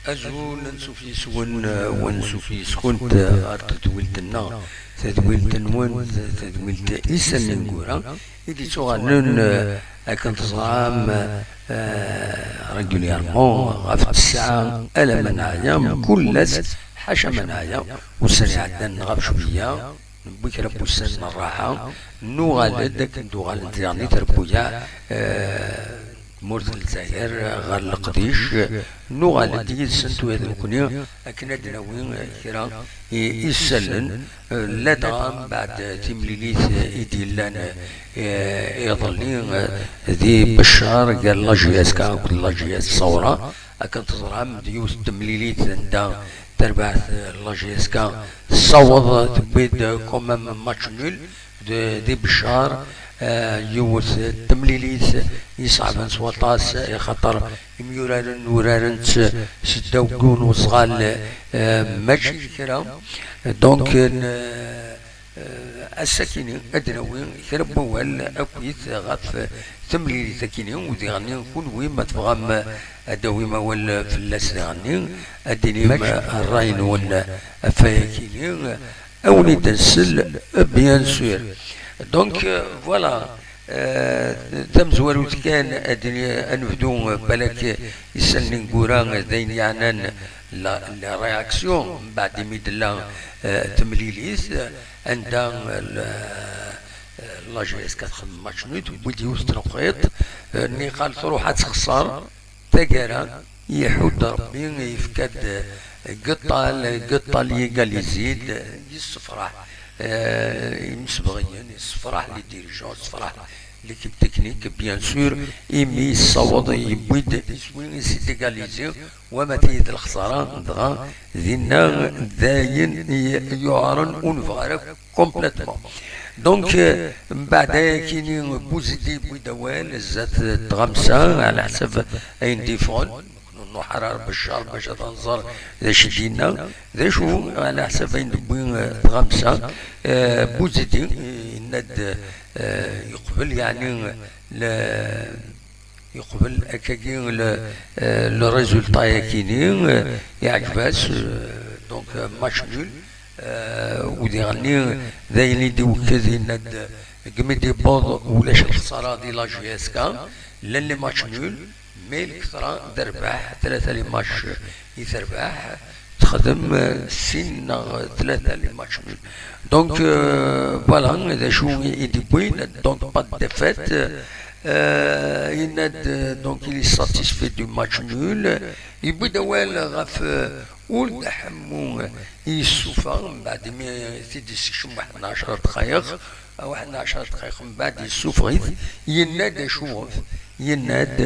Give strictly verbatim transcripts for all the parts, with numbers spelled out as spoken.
Azul, ansuf yes-wen, eh, u ansuf yes-kent, eh, ɣer tedwilt-nneɣ, tadwilt-nwen, tadwilt Isallen n Ineggura, i d-ittuɣalen, eh, akken teẓram, eh, régulièrement ɣef ttesɛa alamma neɛya, mkul ass, ḥaca ma neɛya, ussan iɛeddan ɣef cwiya, newwi kra n wussan n rraḥa, nuɣal-d akken d-uɣalent diɣen i trebbuyaɛ, eh, tmurt n Lezzayer, ɣer leqdic, nuɣal-d yid-sent ula d nekkni akken ad d-nawi, eh, kra i isallen, eh, ladɣa mbeɛd timlilit, eh, i d-yellan, eh, iḍelli, eh, di Beccar gar la J S K akked la J S Sawra. Akken teẓram, d yiwet n temlilit anda tarbaɛt, eh, la J S K tessaweḍ, tewwi-d, eh, quand même match nul d-, di Beccar, eh, yiwet n temlilit iṣeɛben s waṭas, ixaṭer imyuraren uraren-tt s ddaw n yiwen uzɣal, eh, mačči d kra. Donc, n-, eh, ass-akini ad d-nawi kra n wawal akkit ɣef temlilit-akini, u diɣenni kunwi ma tebɣam ad d-tawim awal fell-as diɣenni, ad d-tinim ṛṛay-nwen ɣef wayakini, a wen-id-nsel, bien sûr. Donc, euh, voilà, euh, tamezwarut kan, ad d-, ad nebdu, euh, balak Isallen n Ineggura, d ayen yeɛnan la, la réaction, mbeɛd imi d-tella, euh, temlilit, anda, euh, la, euh, la J S K txeddem match nul, tewwi-d yiwet n tneqqiṭ, euh, niqal truḥ ad texṣer, taggara, iḥudd Rebbi, yefka-d, eh, geṭṭal, geṭṭal yégaliser-d, yessefraḥ, eh, imsebɣiyen, yessefraḥ les dirigeants, yessefraḥ l'équipe technique, bien sûr, imi yessaweḍ, yewwi-d iswi i s-id-égaliser, wama tili d lexsara, dɣa dinna d ayen i yuɛren, ur nebɣi ara complètement. Donc, euh, mbeɛd ayakini, Buzidi yewwi-d awal zdat tɣamsa, ɛla ḥsab ayen d-yeffɣen. Ur nruḥ ara ar Beccar bac ad nẓer d acu i d-yenna. D acu, ɛla ḥsab ayen d-tewwi, euh, tɣamsa, euh, Buzidi, euh, yenna-d, euh, yeqbel, yeɛni, le, yeqbel akkagi le, euh, le résultat-yakini, euh, yeɛjeb-as, euh, donc, euh, match nul, euh, u diɣenni d ayen i d-iwekked, yenna-d deg mi d-yewweḍ ulac lexsara di la J S K, llan les matchs nuls, mais lketṛa d rrbeḥ, tlata les matchs i terbeḥ, texdem, euh, sin neɣ tlata les matchs nuls. Donc, euh, voilà, d acu i d-yewwin, donc pas de défaite. Euh, yenna-d, euh, donc il est satisfait du match nul. Yewwi-d awal ɣef, euh, Uld Ḥemmu, euh, i yessufeɣ, mbeɛd imi i t-id-yessekcem waḥed n ɛecṛa dqayeq, waḥed n ɛecṛa dqayeq mbeɛd yessufeɣ-it, yenna-d acuɣef, yenna-d,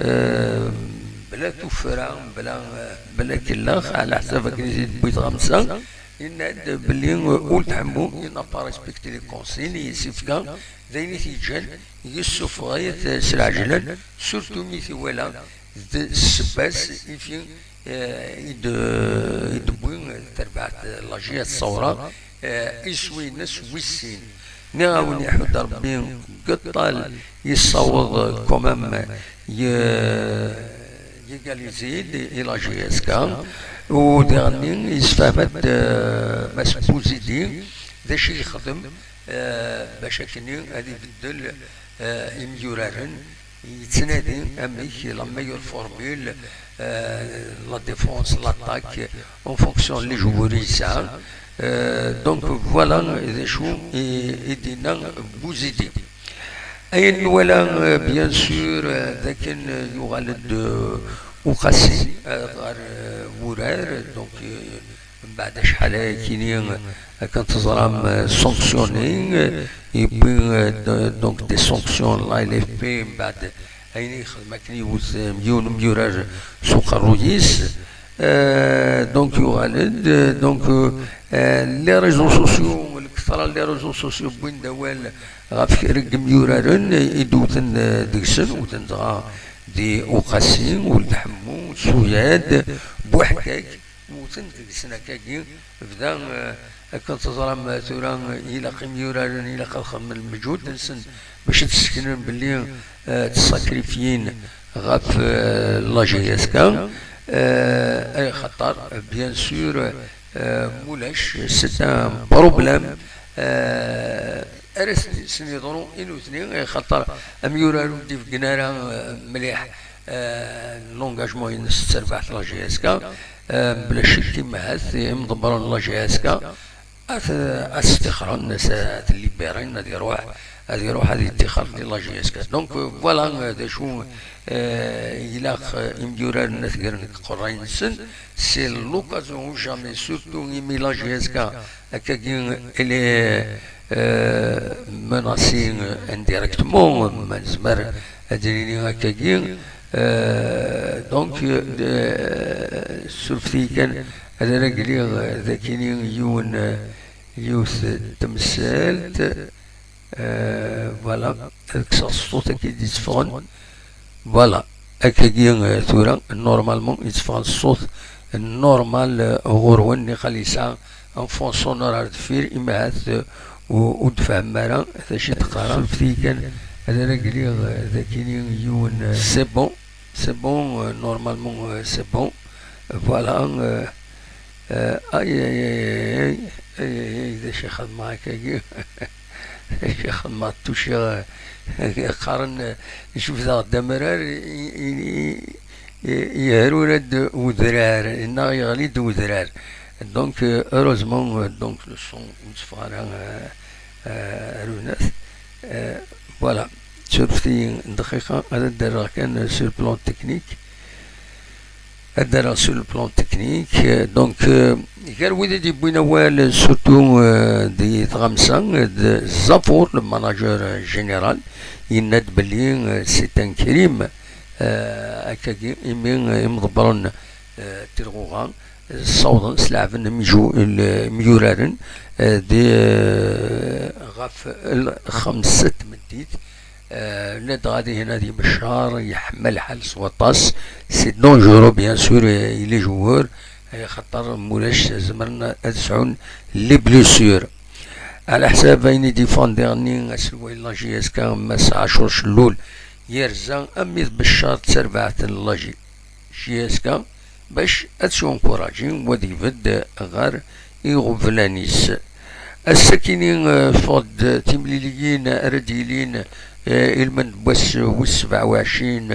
euh, bla tuffra, bla, bla kellax, ɛla ḥsab akken i t-id-tewwi tɣamsa, yenna-d belli, euh, Uld Ḥemmu, il n'a pas respecté les consignes i s-ifka, d ayen i t-yeǧǧan yessufeɣ-it s lɛejlan, surtout mi t-iwala d ssebba-s i fi, eh, i d-, i d-tewwi terbaɛt la J S Sawra, eh, iswi-ines wis sin. Nniɣ-awen iḥudd Rebbi geṭṭal yessaweḍ quand même y-, yégaliser-d i la J S K, u diɣenni yessefhem-d, eh, Mass Buzidi d acu i yexdem, eh, bac akkenni ad ibeddel, eh, imyuraren, yettnadi amek la meilleure formule, eh, la défense, l'attaque, en fonction n les joueurs i yesɛa. Eh, donc voilà d acu i, i d-yenna Buzidi. Ayen nwala, eh, bien sûr, eh, d akken, eh, yuɣal-d, eh, Uqasi, eh, ɣer, eh, wurar, donc, eh, mbeɛd acḥal ayakini, akken teẓram, eh, sanctionné, eh, yewwi, eh, d-, donc des sanctions la L F P, mbeɛd ayen i yexdem akken yewwet, eh, yiwen umyurar s uqerruy-is. Eh, donc yuɣal-d, eh, donc, eh, les réseaux sociaux, lketṛa n les réseaux sociaux wwin-d awal ɣef kra n yimyuraren i d-wten, eh, deg-sen, wten dɣa di Uqasi, Uld Ḥemmu, Suyad, Buḥkak, wten deg-sen akkagi, bda, eh, akken teẓram, eh, tura, eh, ilaq imyuraren, ilaq ad xedmen lmeǧhud-nsen bac ad sseknen belli, eh, ttsakrifyin ɣef, eh, la J S K. Euh, ay xaṭer, bien sûr, euh, mulac, c'est un problème. Euh, ara sen- sen-yeḍru i nutni, ay xaṭer amyurar ur d-ibeggen ara, euh, mliḥ, euh, l'engagement-ines s terbaɛt n la J S K, euh, mebla ccek imahat imḍebbren n la J S K. Ad, ad stixren, ad t-libérin, ad iruḥ, ad iruḥ ad ittixer di la J S K. Donc, euh, voilà, euh, d acu, euh, ilaq, euh, imyuraren ad t-gren deg iqerray-nsen. C'est l'occasion ou jamais, surtout imi la J S K, akkagi, elle est, euh, menacée, euh, indirectement, ma nezmer ad d-nini akkagi. Euh, donc, euh, surfet-iyi kan, ad ara gliɣ, euh, d akini yiwen, euh, yiwet n temsalt. Euh, voilà, ad kkseɣ ṣṣut akka i d-itteffɣen. Voilà, akkagi, euh, tura, normalement, yetteffeɣ ṣṣut normal, euh, ɣur-wen, niqal yesɛa un fond sonore ar deffir, imahat, euh, ur ur d-tfehmem ara d acu i d-qqareɣ. Surfet-iyi kan, ad ara gliɣ, euh, d akini yiwen, euh, c'est bon, c'est bon, euh, normalement, euh, c'est bon. Voilà, euh, euh, aïe, aïe, aïe, aïe, aïe, aïe, d acu i xedmeɣ akkagi? D acu i xedmeɣ? Tuciɣ, euh, qqaren, euh, jebdeɣ-d amrar, i, i, i, i, ihrur-d udrar, neɣ yeɣli-d udrar. Donc, euh, heureusement, euh, donc, le son ur yetteffeɣ ara, euh, euh, ar unat. Euh, voilà. Surfet-iyi dqiqa, ad d-rreɣ kan sur le plan technique. Ad d-rreɣ sur le plan technique. Euh, donc, euh, gar wid i d-yewwin awal, surtout, euh, di tɣamsa, euh, d Zafour, le manager, euh, général, yenna-d belli, euh, c'est un crime, euh, akkagi, imi, euh, imḍebbren, euh, Tirɣuɣa, ssawḍen s leɛben imju-, l-, imyuraren, eh, di, eh, ɣef lxemsa n tmeddit. Eh, ladɣa dihin ad yemeccar, yeḥma lḥal s waṭas. C'est dangereux, bien sûr, eh, i les joueurs, eh, xaṭer mulac zemren ad sɛun les blessures. Ɛla ḥsab ayen i d-yeffɣen diɣenni, aselway n la J S K, Mass Ɛacur Cellul, yerza armi d Beccar d tarbaɛt n la J-, J S K, bac ad s-yunkuraǧi u ad ibedd ɣer iɣeblan-is. Ass-akini, eh, ffeɣ-d timliliyin ara d-yilin, eh, ilmend n wass wis sebɛa u ɛecrin,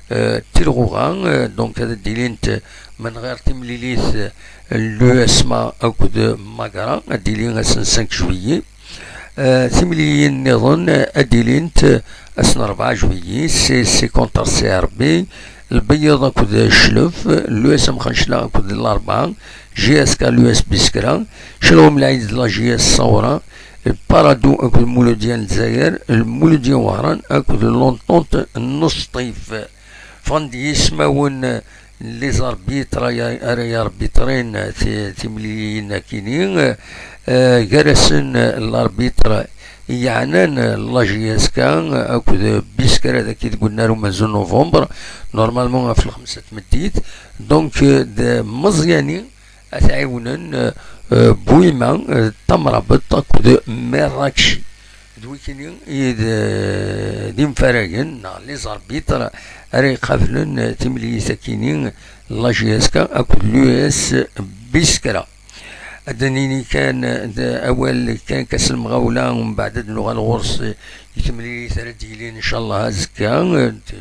eh, Tirɣuɣa, eh, donc ad d-ilint menɣir timlilit, eh, l'U S M A akked Magra, ad d-ili ass n cinq juillet. Eh, timliliyin nniḍen, eh, ad d-ilint, eh, ass n rebɛa juillet, C S C contre C R B, Lbeyyeḍ akked Cclef, l'U S M Xencla akked Larebɛa, J S K l'U S Biskra, Celɛum Lɛid d la J S Ṣawra, Parado akked Muludya n Lezzayer, Muludya Wehran akked l'Entente n Sṭif. Ffɣen-d yismawen n les arbitres ara, ara yarbitrin ti-, timliliyin-akini, eh, gar-asen l'arbitre yeɛnan la J S K akked Biskra dagi deg unnar umenzu n novembre, normalement ɣef lxemsa n tmeddit. Donc, eh, d Meẓyani ad t-ɛiwnen, eh, Bouima, eh, Tamrabeṭ akked Merrakchi. D wikini i d, d imfaragen neɣ les arbitres ara iqablen timlilit-akini, la J S K akked l'U S Biskra. Ad d-nini kan, d awal kan kas lemɣawla, umbeɛd ad nuɣal ɣur-s i temlilit ara d-yilin, ncallah, azekka, d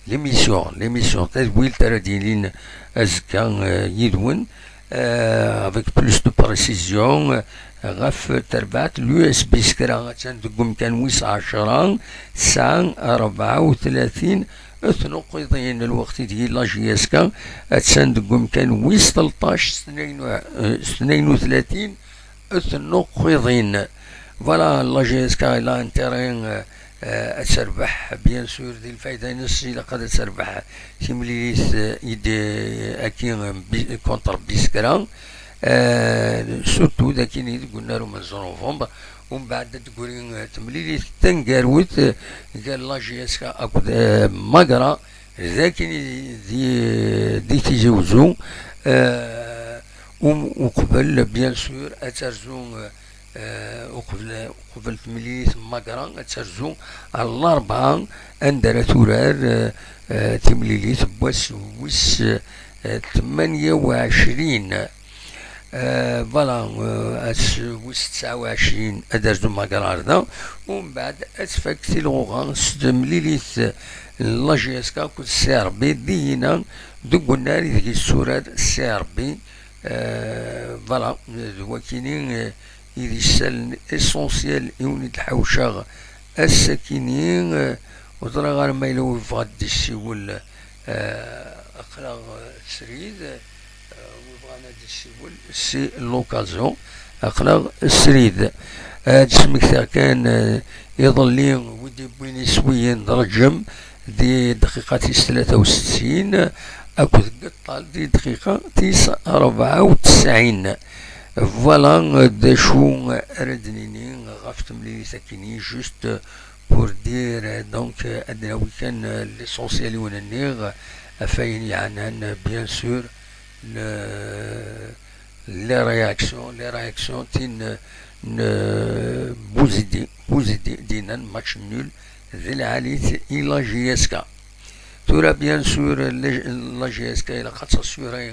l'émission, l'émission tadwilt ara d-yilin azekka, eh, yid-wen, eh, avec plus de précision, eh, ɣef terbaɛt l'U S Biskra, attan deg umkan wis ɛecra, tesɛa rebɛa u tlatin tnuqiḍin. Lweqt ideg la J S K attan deg umkan wis tleṭṭac, s tnayen u-, eh, s tnayen u tlatin tnuqiḍin. Voilà, la J S K elle a intérêt, euh, euh, ad terbeḥ, bien sûr, di lfayda-ines, ilaq ad terbeḥ timlilit, euh, i d, euh, aki, euh, bi-, contre Biskra, euh, surtout d akini deg unnar umenzu n novembre, umbeɛd ad d-tegri, euh, temlilit taneggarut, euh, gar la J S K akked, euh, Magra, d akini di, di Tizi Wezzu, euh, um-, uqbel, bien sûr, ad terzu, euh, eh, uqbel, uqbel temlilit n Magra, ad terzu ar Larebɛa, anda ara turar, eh, eh, timlilit n wass wis, eh, tmanya u ɛecrin. Eh, voilà, eh, ass wis tesɛa u ɛecrin ad terzu Magra ar da, umbeɛd ad tfak tilɣuɣa s temlilit n la J S K akked C R B, dihina deg unnar ideg yetturar C R B. Eh, voilà, d wakini, eh, i d isalen essentiel i wen-id-ḥawceɣ ass-akini, eh, ur ẓriɣ ara ma yella wi yebɣa ad d-issiwel, eh, aql-aɣ, eh, srid, eh, wi yebɣan ad d-issiwel, c'est l'occasion, aql-aɣ srid. Ad d-smektiɣ kan, eh, iḍelli, wi d-yewwin iswiyen d rǧem, di dqiqa tis tlata u settin, akked Geṭṭal di dqiqa tis rebɛa u tesɛin. Voilà d acu ara d-nini ɣef temlilit akini, juste pour dire, donc, ad d-nawi kan l'essentiel i wen-nniɣ, ɣef ayen yeɛnan, bien sûr, le, les réactions, les réactions tin n Buzidi, Buzidi, d-yennan match nul d lɛali-t i la J S K. Tura, bien sûr, la, la J S K ilaq ad tassurer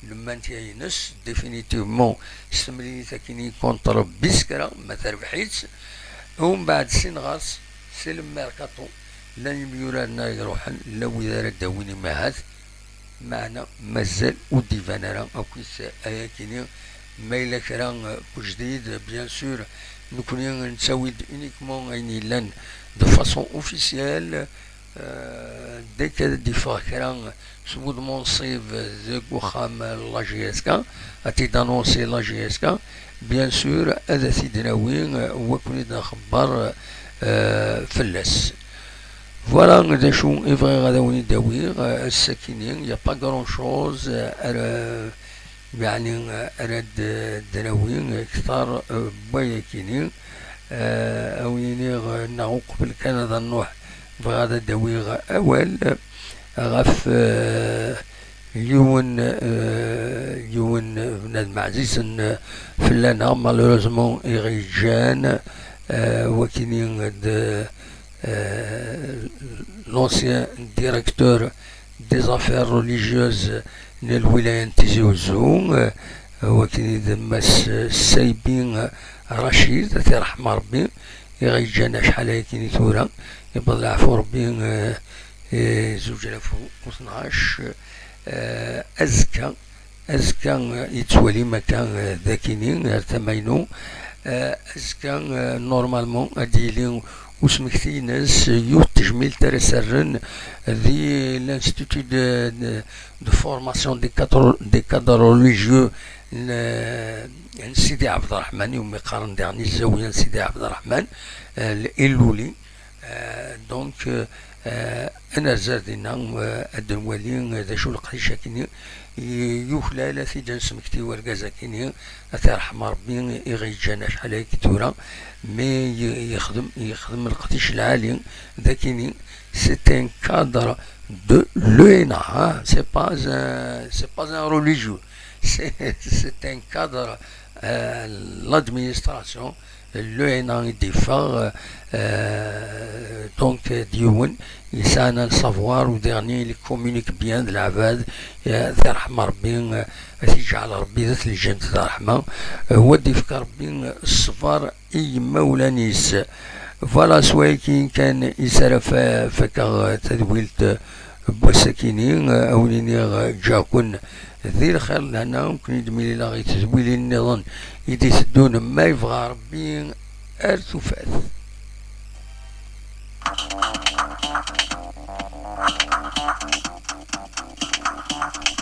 le maintien-ines, définitivement, s temlilit akini contre Biskra, ma terbeḥ-itt. Umbeɛd, sin ɣer-s, c'est le mercato, llan yimyuraren ara iruḥen, llan wid ara d-awin imahat, meɛna mazal ur d-iban ara akk-is ayakini. Ma yella kra, eh, n ujdid, bien sûr, nekkni nettawi-d uniquement ayen yellan de façon officielle. Eh, dès que ad d-iffeɣ kra s wudem unṣib deg uxxam n la J S K, ad t-id-annoncer la J S K, bien sûr, ad t-id-nawi, eh, wakken ad nxebber, eh, fell-as. Voilà d acu i bɣiɣ ad awen-id-awiɣ, eh, ass-akini. Il y a pas grand-chose, eh, ara, yeɛni, eh, ara d-, d-nawi kter, eh, n wayakini. Eh, a wen-iniɣ, eh, neɣ uqbel kan ad nruḥ, bɣiɣ ad d-awiɣ awal, eh, ɣef, eh, yiwen, eh, yiwen, eh, bnadem ɛzizen, eh, fell-aneɣ, malheureusement, i ɣ-yeǧǧan, eh, wakini d, eh, l'ancien directeur des affaires religieuses n lwilaya n Tizi Uzzu, eh, wakini d Mass Saybi Racid, ad t-iṛḥem Ṛebbi, i ɣ-yeǧǧan acḥal ayakini tura, iwweḍ leɛfu Ṛebbi, eh, i zuǧ alaf u tnac, eh, azekka, azekka, eh, yettwalim akka, eh, d akini, ar tama-inu. Eh, azekka, eh, normalement, ad d-yili usmekti-ines, yiwet tejmilt ara s-rren di l'Institut de, de, de formation des cadres, des cadres religieux n, n Sidi Ɛebderreḥman, iwumi qqaren diɣen i zzawiya n Sidi Ɛebderreḥman, eh, l'Illuli. Euh, donc, euh, euh, ad nerzer dinna, euh, ad nwali, euh, d acu leqdic akini i yuklal, ad t-id-nesmekti urgaz akini, ad t-irḥem Ṛebbi, i ɣ-yeǧǧan acḥal ayagi tura, mais y-, yexdem, yexdem leqdic lɛali d akini. C'est un cadre de l'ENA, hein, c'est pas un, c'est pas un religieux, c'est, c'est un cadre, euh, l'administration, l'ENA i d-yeffeɣ, euh, donc, d yiwen yesɛan un savoir, u diɣen il communique bien d leɛbad, euh, ad t-irḥem Ṛebbi, euh, ad t-yeǧɛel Ṛebbi d at lǧent d ṛṛeḥma, euh, u ad d-yefk Ṛebbi ṣṣber i yimawlan-is. Voilà, s wayagi kan i s ara fa-, fakeɣ tadwilt n wass-akini, euh, a wen-iniɣ, euh, ǧǧiɣ-ken di lxir d lehna, u ken-id-milileɣ i tedwilin nniḍen i d-iteddun, ma yebɣa Ṛebbi, ar tufat.